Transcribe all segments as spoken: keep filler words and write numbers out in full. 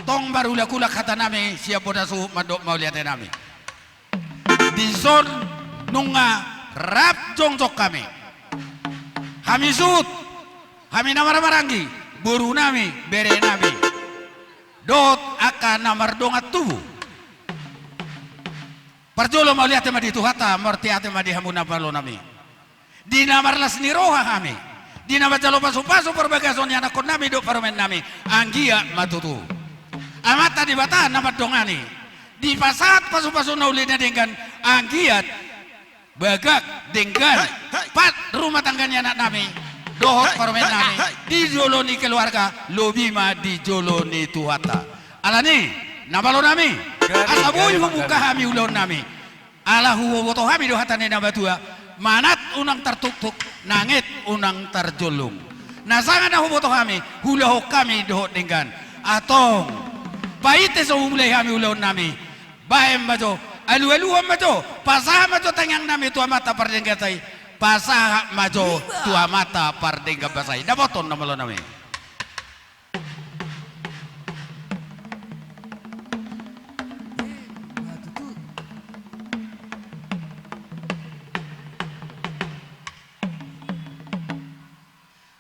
Tong marulak-ulak hatanami sian bodas suhut mandok mauliatenami. Dison nunga rap jongjong hami. Hami suhut, hami na marhahamaranggi, borunami, berenami, dohot angka na mardongan tubu. Parjolo mauliate ma di Tuhanta, martiate ma di hamu na malo nami. Di na marlas ni roha hami, di na manjalo pasu-pasu parbagason ni anakkonnami dohot parumaennami, anggiat ma tutu. Amanta Debata na mandongani, dipasahat pasu-pasu na uli na denggan, anggiat bagak, denggan, pat rumah tangga ni anaknami dohot parumaennami, di jolo ni keluarga, lobi ma di jolo ni Tuhanta. Alani, na malo nami, asa boi hubuka hami ulaonnami. Ala huboto hami do hata ni na matua, manat unang tartuktuk, nanget unang tarjollung. Na sanga na huboto hami, huulahon hami dohot denggan. Antong, painte so humulai hami ulaonnami, bahen ma jo, alu-aluhon ma jo, pasahat ma jo tangiangnami tu Amanta Pardenggan Basa i, pasahat ma jo tu Amanta Pardenggan Basa i. Dapothon na malo nami.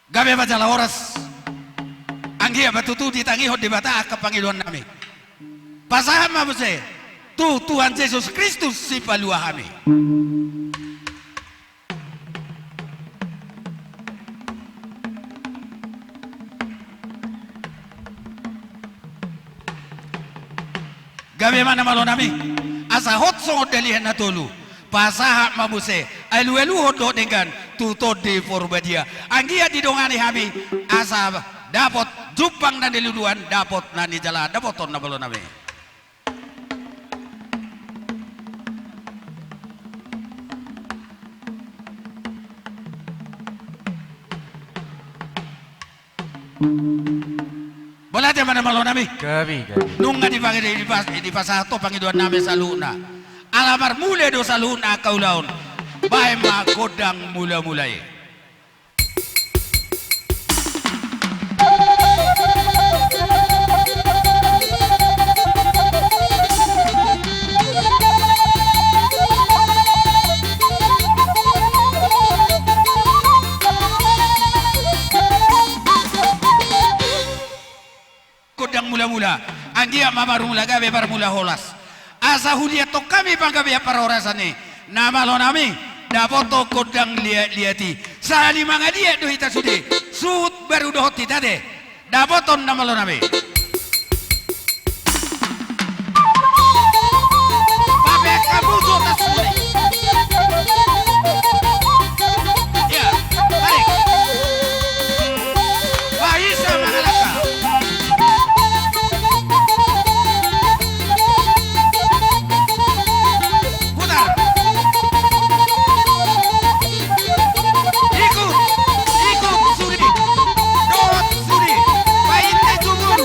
Gabe ma jala horas. Anggiat ma tutu ditangihon Debata angka pangidoannami. Pasahat ma muse tu Tuhan Jesus Kristus Sipalua hami. Gabe ma na malo nami, asa hot songon dalihan na tolu, pasahat ma muse alu-aluhon dohot denggan tu Tondi Porbadia. Anggiat didongani hami asa dapot jumpang na niluluan, dapot na nijalahan, dapothon na malo nami. Mauliate ma na malo nami. Gabe, gabe. Nunga dipa-, dipas-, dipasahat ho pangidoannami saluhutna. Ala marmula do saluhutna angka ulaon. Bahen ma gondang mula-mula i. Gondang mula-mula, anggiat ma marmula gabe marmula horas. Asa huliathon hami panggabean parhorasan i, na malo nami, dapothon gondang liat-liat i. Sahalak mangaliat do hita sude, suhut baru dohot hita ate. Dapothon na malo nami. Papeak hamu jo tasmu i. Ia, tarik. Bahisa mangalangka. Putar. Ikut, ikut sude. Dohot sude. Painte jubun.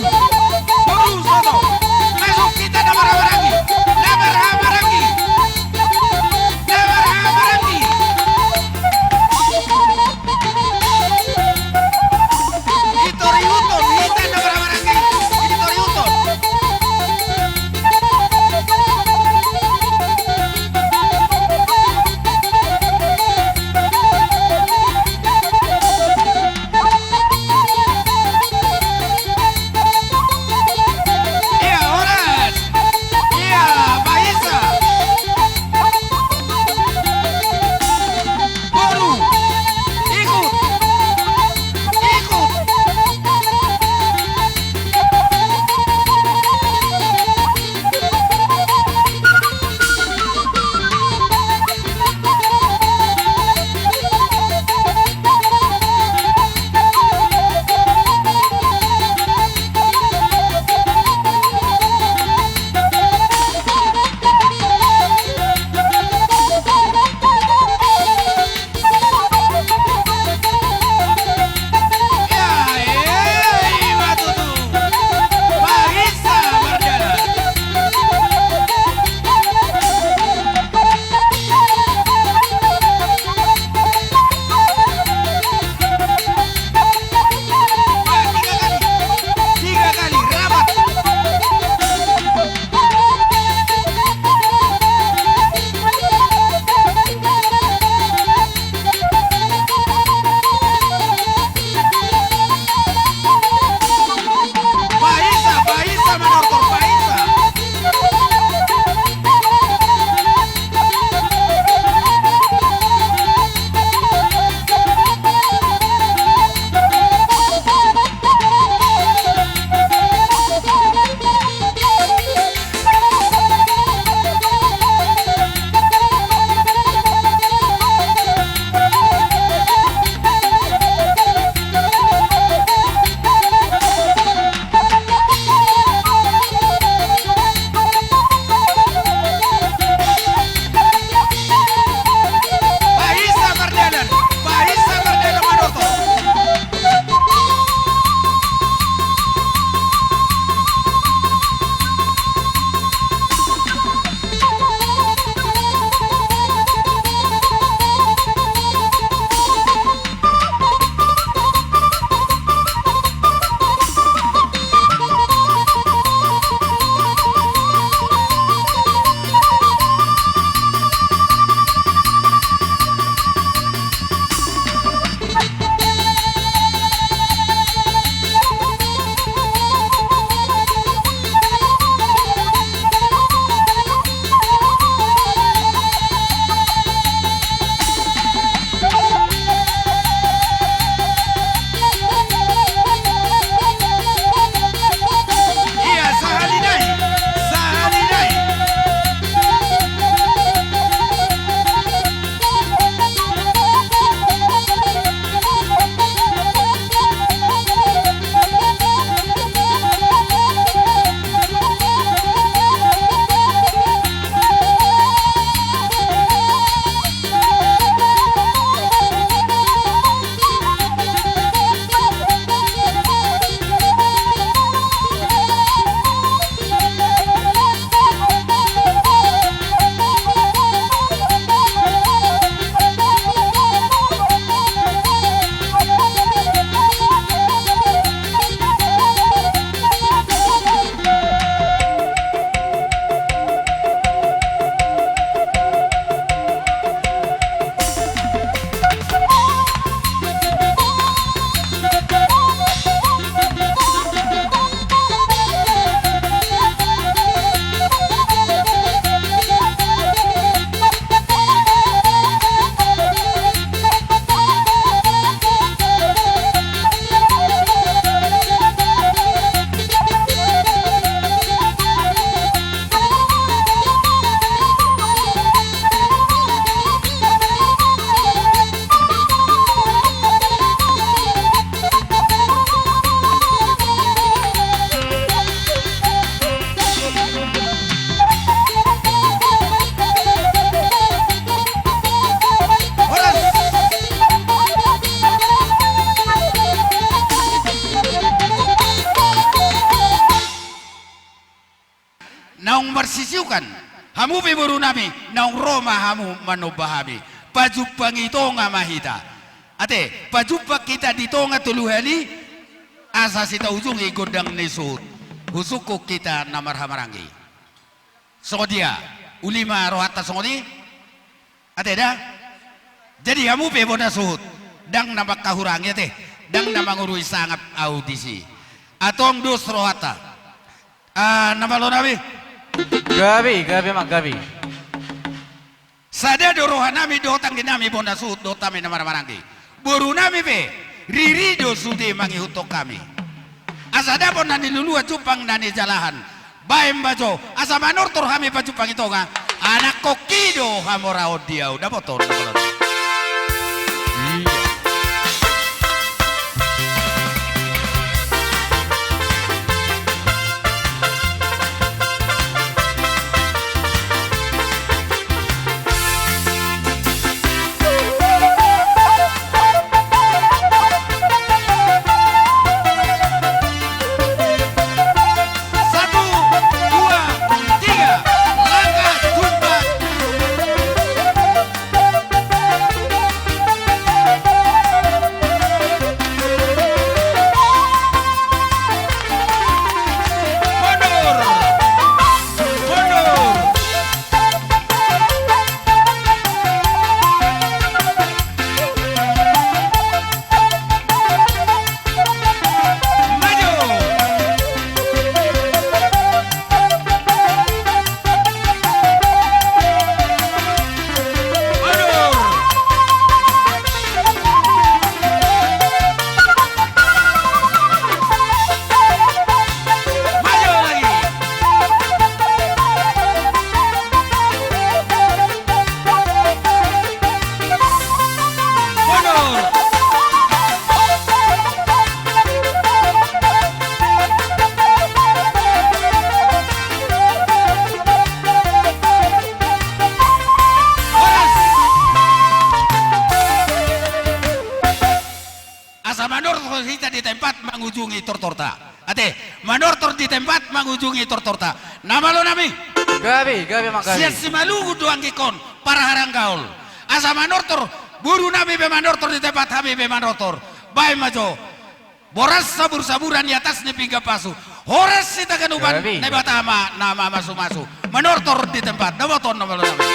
naung marsisiukan, hamu pe boru nami, naung ro ma hamu manomba hami. Pajumpang i tonga ma hita. Ate, pajumpang hita di tonga tolu hali, asa sitaujungi gondang ni suhut. Husungkun hita na marhahamaranggi. Songon dia, uli ma rohanta songon i. Ate da? Jadi hamu pe bona suhut, ndang na mangkahurangi ate, ndang na mangurui sangap ahu disi. Antong dos rohanta. Ah, na malo nami. Gabe, gabe ma, gabe. Sada do roha nami dohot anggi nami bona suhut dohot hami na marhahamaranggi. Boru nami pe, riri do sude mangihuthon hami. Asa dapot na niluluan jumpang na nijalahan. Baen ma jo, asa manortor hami pajumpang i tonga. Anakkon i do hamoraon di ahu, dapoton. Satu, dua, tiga, langkah jumpang. Mundur. Mundur. Maju. Mundur. Maju lagi. Mundur. Horas. Asa manortor hita di tempat mangujungi tortorta. Ate, manortor di tempat mangujungi tortorta. Na malo nami. Gabe, gabe ma gabe. Sian Simalungun do anggikon, parharanggaol. Asa manortor, boru nami pe manortor di tempat, hami pe manortor. Baen ma jo. Boras sabur-saburan di atas ni pinggan pasu. Horas hita ganupan, gabe. Debata ma na mamasumasu. Manortor di tempat, dapoton na malo nami.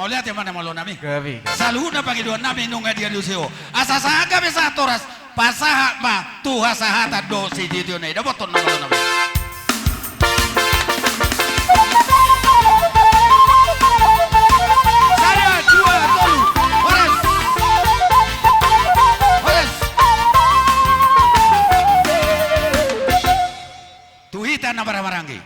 Mauliate ma na malo nami. Gabe. Saluhutna pangidoan nami nunga dialusi ho. Asa sahat gabe sahat horas, pasahat ma tu hasahatan dohot sitio-tio na i, dapoton na malo nami. Sada, dua, tolu. Horas. Horas. Tu hita na marhahamaranggi.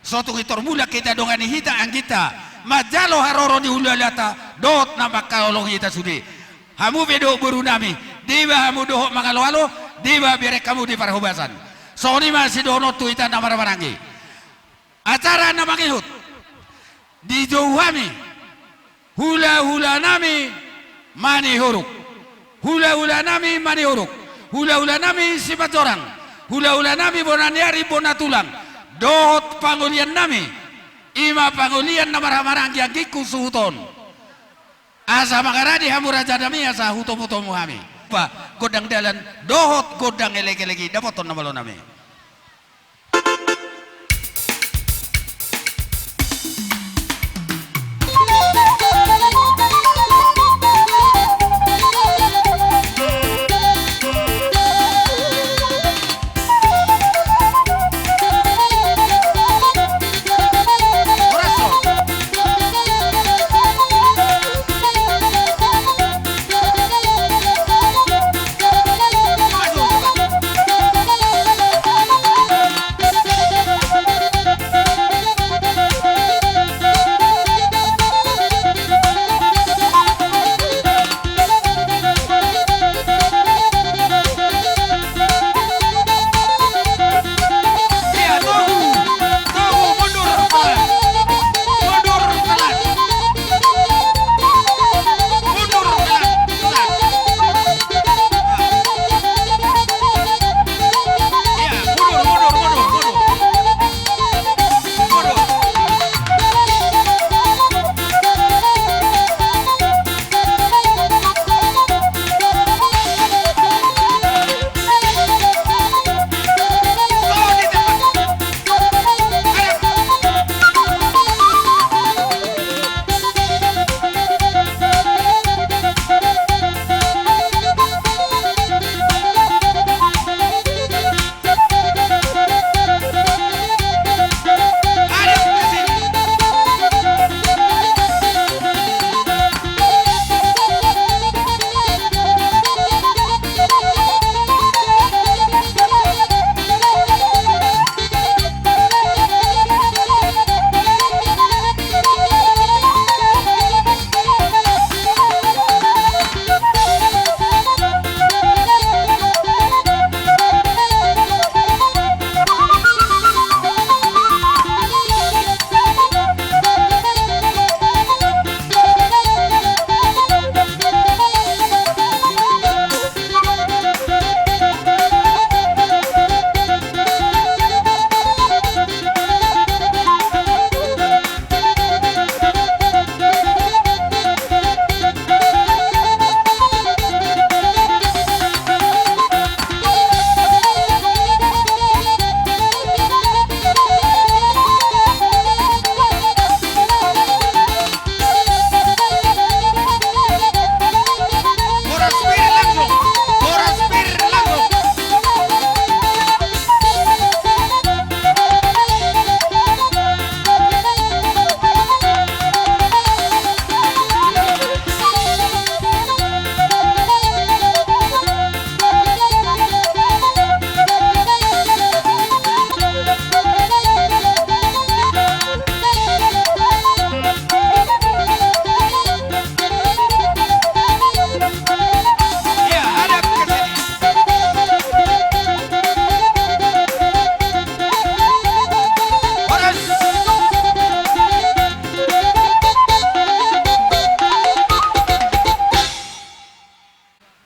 So tung pintor mulak hita dongani hita angginta manjalo haroro ni hulahulanta dohot na mangkaholongi hita sude. Hamu pe dohot boru nami, deba hamu dohot mangaloalo, deba bereng hamu di parhobasan. Songon i ma sidohonon tu hita na marhahamaranggi. Acara na mangihut. Dijou hami. Hulahula nami Manihuruk. Hulahula nami Manihuruk. Hulahula nami Simanjorang. Hulahula nami bona ni ari bona tulang. Dohot pangolian nami. I ma pangolian na marhahamaranggi anggingku suhut on. Asa mangaradi hamu raja nami asa hutomutomu hami. Gondang dalan dohot gondang elekelek i dapoton na malo nami.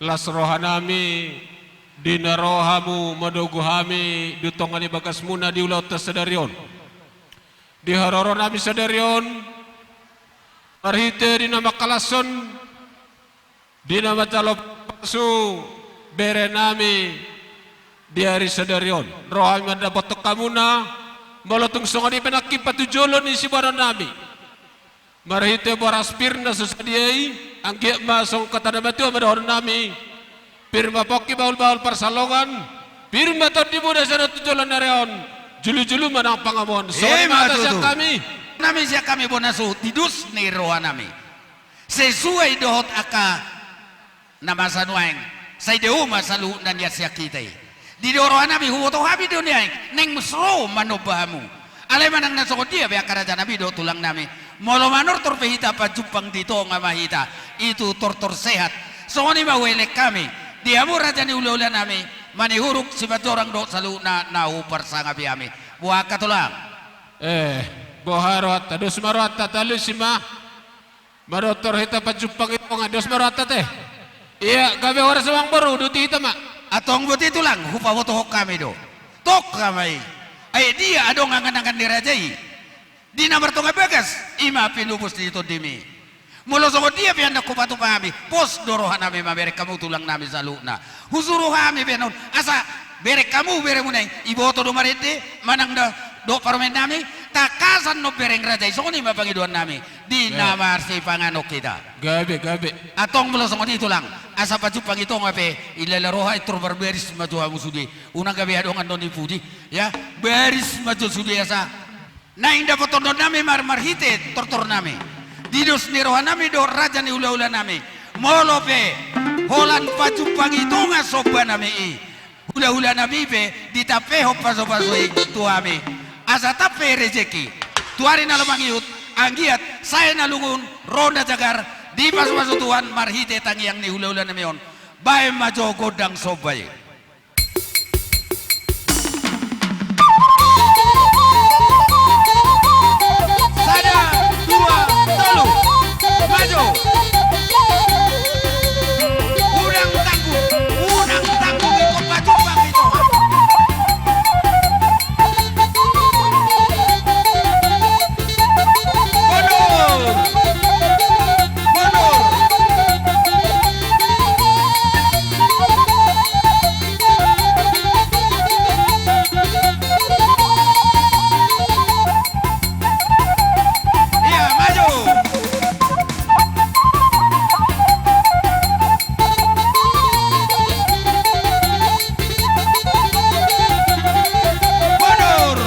Las rohanami di na ro hamu mandogu hami di tonga ni bagasmuna di ulaonta sadari on. Di haroronami sadari on, marhite di na mangkalashon, di na manjalo pasu berenami di ari sadari on, ro hami mandapothon hamuna. Molo tung songon i pe nangkin patujolo ni siboanonnami, marhite boras pir na so sadia i, anggiat ma songon hata na matua ma dohononnami: Pir ma pongki, bahulbahul pansalongan, pir ma tondimuna sada tu joloan ni ari on, julujulu ma nang pangomoan. Songon i ma tutu. Sian hami, sian hami bona suhut, di dos ni rohanami, sesuai dohot angka na masa nuaeng, sai dao ma saluhutna nian sian hita i. Didok rohanami, huboto hami do nian, naeng ro manomba hamu. Alai manang na songon dia pe angka rajanami dohot tulangnami, molo manortor pe hita, pajumpang di tonga ma hita, i tu tortor sehat. Songon i ma huelek hami di hamu raja ni hulahulanami, Manihuruk, Simanjorang dohot saluhutna na huparsangapi hami. Boha angka tulang? Eh, boha rohanta? Dos ma rohanta, talusi ma. Manortor hita pajumpang i tonga, dos ma rohanta te. Ia, gabe horas amangboru, uduti hita ma. Antong boti tulang, hupabotohon hami do. Tongka ma i. Ai dia adong angan-angan ni raja i di na martonga bagas, i ma pinupus ni tondimi. Molo songon dia pe annon hupatupa hami, pos do rohanami mamereng hamu tulangnami saluhutna. Husuru hami pe annon asa bereng hamu beremuna i, iboto do marende manang do, dohot parumaennami, tangkas annon bereng raja i. Songon i ma pangidoannami di na marsipanganon hita. Gabe, gabe. Antong molo songon i tulang, asa pajumpang i tonga pe, ilala roha, intor marbaris ma jo hamu sude. Unang gabe adong annon i pudi, ya. Baris ma jo sude asa naeng dapothonnami mar-, marhite tortornami, di dos ni rohanami dohot raja ni hulahulanami. Molo pe holan pajumpang i tonga sombanami i, hulahulanami pe ditampehon pasupasu i tu hami, asa tampe rejeki tu ari na lam mangihut, anggiat sae na lungun, ro na jagar, dipasupasu Tuhan marhite tangiang ni hulahulanami on. Baen ma jo gondang somba i. Sada, dua, tolu. Maju. Unang tanggung, unang tanggung, ingkon pajumpang i tonga. Mundur. Mundur. Ia, maju. Mundur.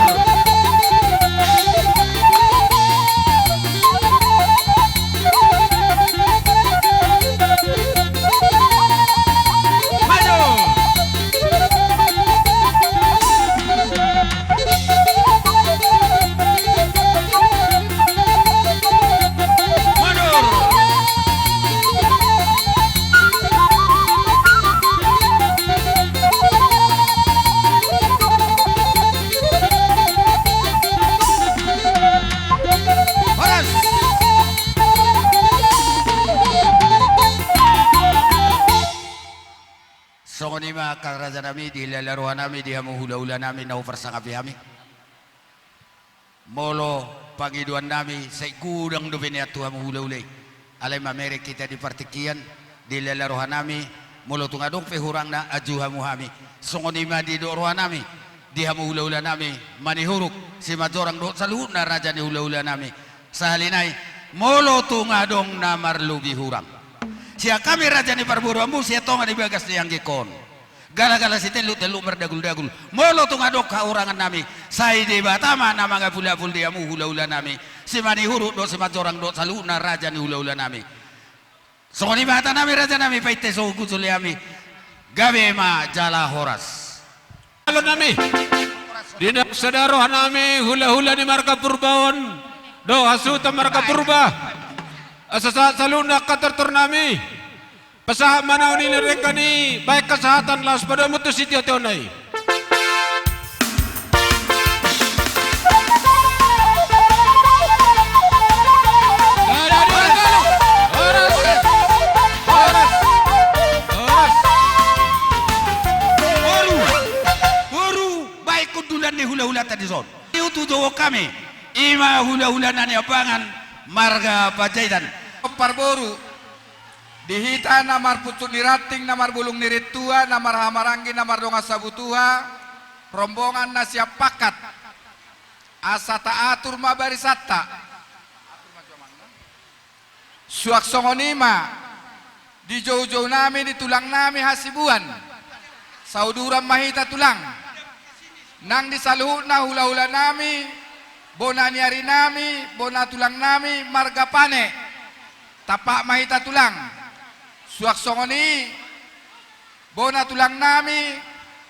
Maju. Mundur. Horas. Songon i ma angka rajanami, di lala rohanami, di hamu hulahulanami na huparsangapi hami. Molo pangidoannami, sai godang dope nian tu hamu hulahula i. Alai mamereng hita di partingkian, di lala rohanami, molo tung adong pe hurangna, aju hamu hami. Songon i ma didok rohanami di hamu hulahulanami, Manihuruk, Simanjorang dohot saluhutna raja ni hulahulanami. Sahali nai, molo tung adong na marlobi hurang sian hami raja ni parboruonmu, sian tonga ni bagas ni anggingkon, galagala sitelluk, telluk mardaguldagul. Molo tung adong hahurangannami, sai Debata ma na mangapulapul di hamu hulahulanami, Simanihuruk dohot Simanjorang dohot saluhutna raja ni hulahulanami. Songon i ma hatanami rajanami, painte so hujuli hami. Gabe ma jala horas. Alonami, di na sada rohanami, hulahula ni marga Purba on dohot hasuhuton marga Purba, asa sahat saluhutna angka tortornami. Pasahat ma na uli ni denggan i, bahen hasahatan laos padomu tu sitiotio nai. Sada, dua, tolu. Horas. Horas. Horas. dison. Iutu jouon hami, i ma hulahula na niambangan marga Panjaitan. Parboru, di hita na marpunsu ni ranting, na marbulung ni rintua, na marhahamaranggi, na mardongan sabutuha, rombongan na sian Pangkat. Asa taatur ma barisanta. Suang songon i ma di joujounami, di tulangnami Hasibuan. Sauduran ma hita tulang. Nang di saluhutna hulahulanami, bona ni arinami, bona tulangnami marga Pane. Tampak ma hita tulang. Suang songon i bona tulangnami,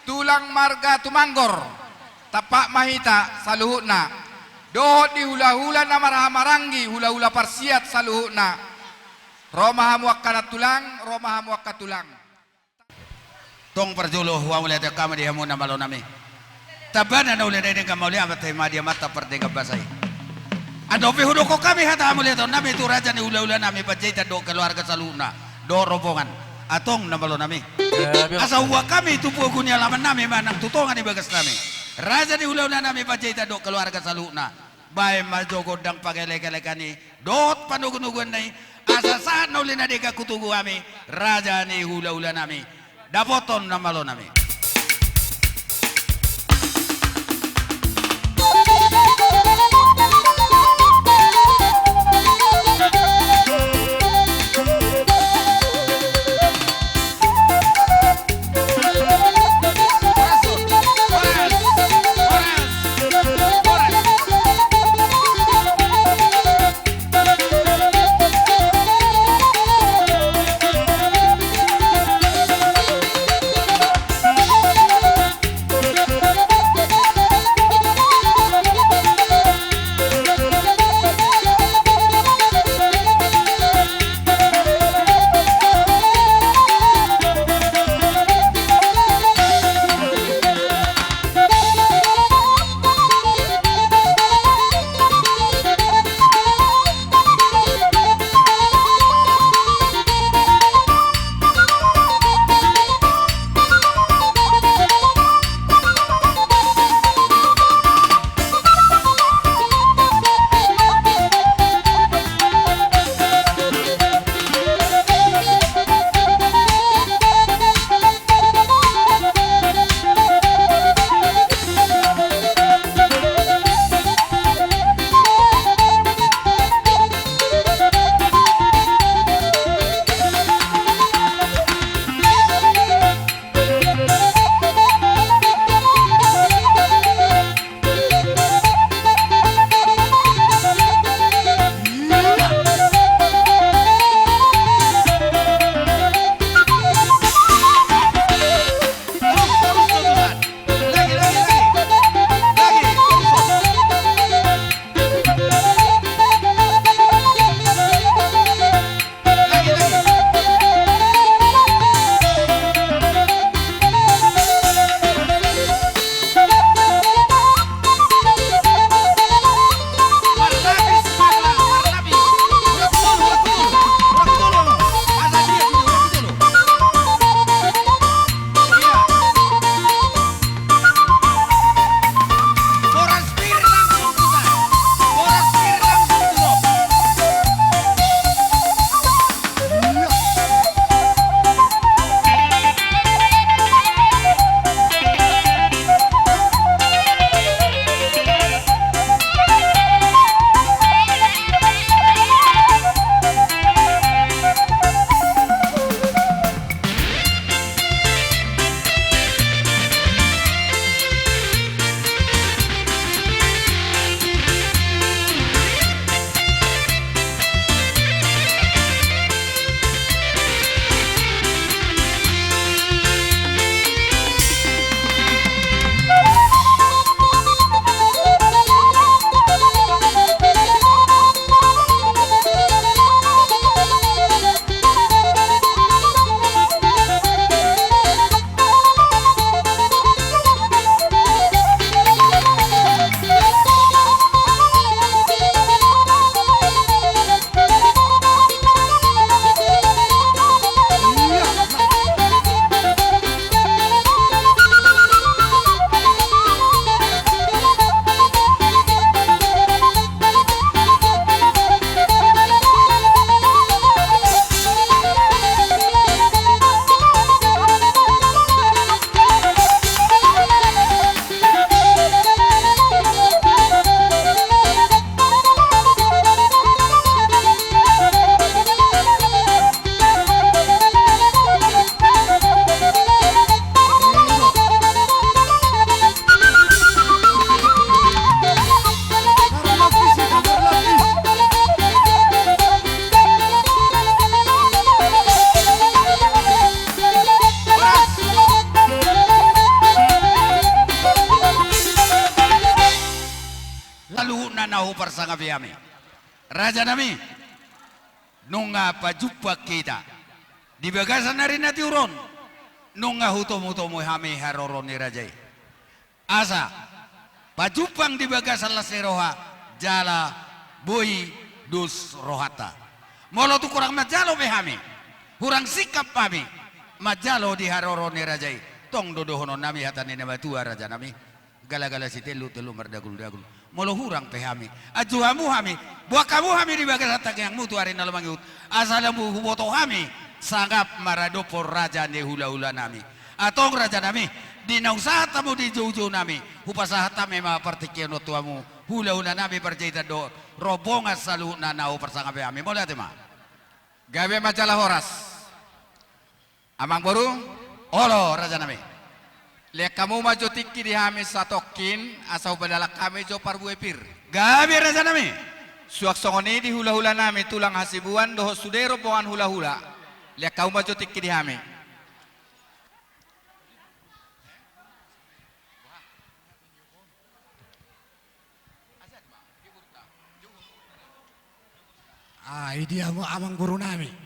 tulang marga Tumanggor, tampak ma hita saluhutna. Dohot di hulahula na marhahamaranggi, hulahula parsiat saluhutna. Ro ma hamu angka nantulang, ro ma hamu angka tulang. Tong parjolo huamauliatehon hami di hamu na malonami. Tamba na uli na denggan mauliate ma di Amanta pardenggan basa i. Andorang pe hudokkon hami hata hamauliatehonnami tu raja ni hulahulanami Panjaitan dohot keluarga saluhutna dohot rombongan. Antong na malonami. Asa huboan hami tu pogu ni alamannami manang tu tonga ni bagasnami. Raja ni hulahulanami Panjaitan dohot keluarga saluhutna. Baen ma jo gondang pangelekelek i dohot panogunoguan i. Asa sahat na uli na denggan hutogu hami raja ni hulahulanami. Dapothon na malonami. Parsangapi hami. Raja nami, nunga pajumpang hita di bagasan ari na tiur on, nunga hutomutomu hami haroro ni raja i. Asa pajumpang di bagasan las ni roha, jala boi dos rohanta. Molo tung hurang manjalo pe hami, hurang singkap hami manjalo di haroro ni raja i, tong do dohonon nami hata ni na matua, raja nami. Galagala sitelu, telu mardaguldagul. Molo hurang pe hami, anju hamu hami, boan hamu hami di bagasan tangiangmu tu ari na lomo mangihut, asa lam huboto hami sangap maradophon raja ni hulahula nami. Antong raja nami, di naung sahat hamu di joujou nami, hupasahat hami ma partingkian on tu hamu hulahula nami parjaitan dohot rombongan saluhutna na huparsangapi hami. Mauliate ma. Gabe ma jala horas. Amangboru, olo raja nami. Lean hamu ma jo tingki di hami satongkin, asa hupadalan hami jo parbue pir. Gabe raja nami. Suang songon i di hulahula nami tulang Hasibuan dohot sude rombongan hulahula. Lean hamu ma jo tingki di hami. Ah, i dia ma amangboru nami.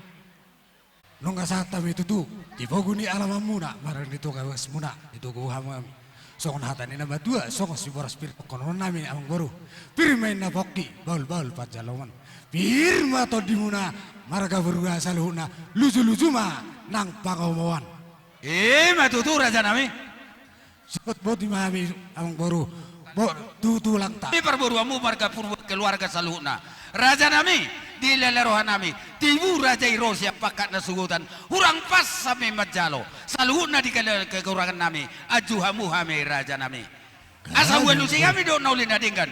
Nunga sahat hami tutu di pogu ni alamanmuna, marga ni toga bagasmuna, ditogu hamu hami. Songon hata ni na matua, songon siboras pir tongkonon nami amangboru. Pir ma inna pongki, bahulbahul pansalongan. Pir ma tondimuna, marga Purba saluhutna, lujuluju ma nang pangomoan. I ma tutu raja nami. Sihot boti ma hami amangboru, bo-, tu tulangta. Di parboruanmu marga Purba keluarga saluhutna. Raja nami, dilala roha nami, tibu raja i ro sian pangkat na sogot an, hurang pas hami manjalo. Saluhutna di kale-, kekurangan nami, anju hamu hami raja nami. Asa hualusi hami dohot na uli na denggan.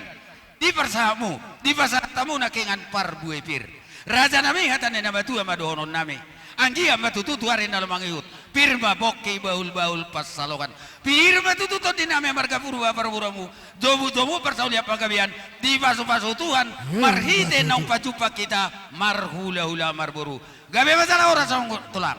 Di parsahatmu, dipasahat hamu nangkiningan parbue pir. Raja nami, hata ni na matua ma dohonon nami. Anggiat ma tutu tu ari na lomo mangihut. Pir ma pongki, bahulbahul pansalongan. Pir ma tutu tondi nami marga Purba parboruanmu. Jomujomu parsaulian panggabean. Dipasupasu Tuhan. Marhite naung pajumpang hita marhulahula marboru. Gabe ma jala horas amang tulang.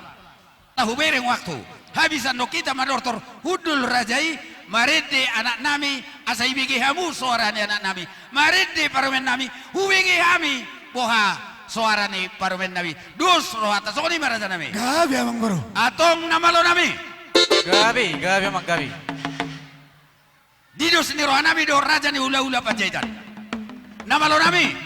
Tahu bereng waktu. Habis andok hita mandortor hundul raja i, marende anak nami, asa ibege hamu soara ni anak nami. Marende parumaen nami, hubege hami boha soara ni parumaen nami. Dos rohanta, songon i ma raja nami. Gabe amangboru. Antong na malo nami. Gabe, gabe amang, gabe. Di dos ni roha nami dohot raja ni hulahula Panjaitan. Na malo nami.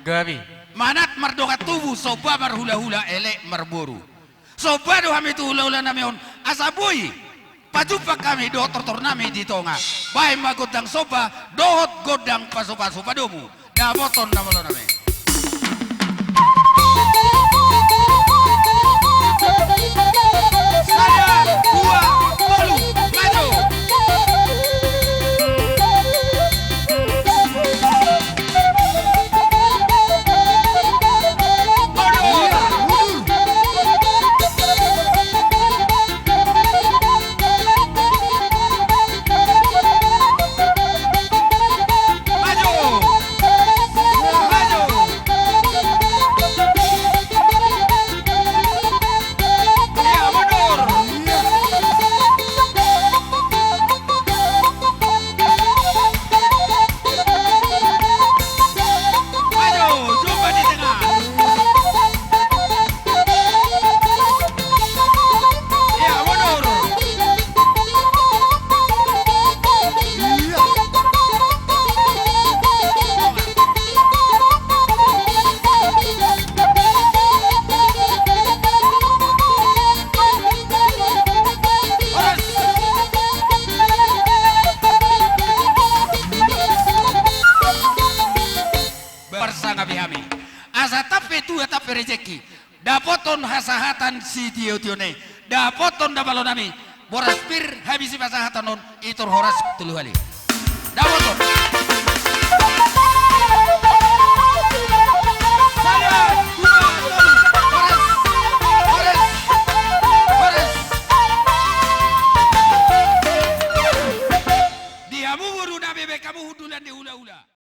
Gabe. Manat mardongan tubu, somba marhulahula, elek marboru. Somba do hami tu hulahula nami on, asa boi pajumpang hami dohot tortor nami di tonga. Baen ma gondang somba dohot gondang pasupasu, padomu. Dapothon na malo nami. Sada, dua, tolu, maju. Parsangapi hami. Asa tampe tua tampe rejeki. Dapothon hasahatan sitio-tio ni. Dapothon na malo nami. Boras pir habisi pasahaton on, itor horas tolu hali. Dapothon. Sada, dua, tolu. Horas. Horas. Horas. Di hamu boru nami, baen hamu hundulan ni hulahula.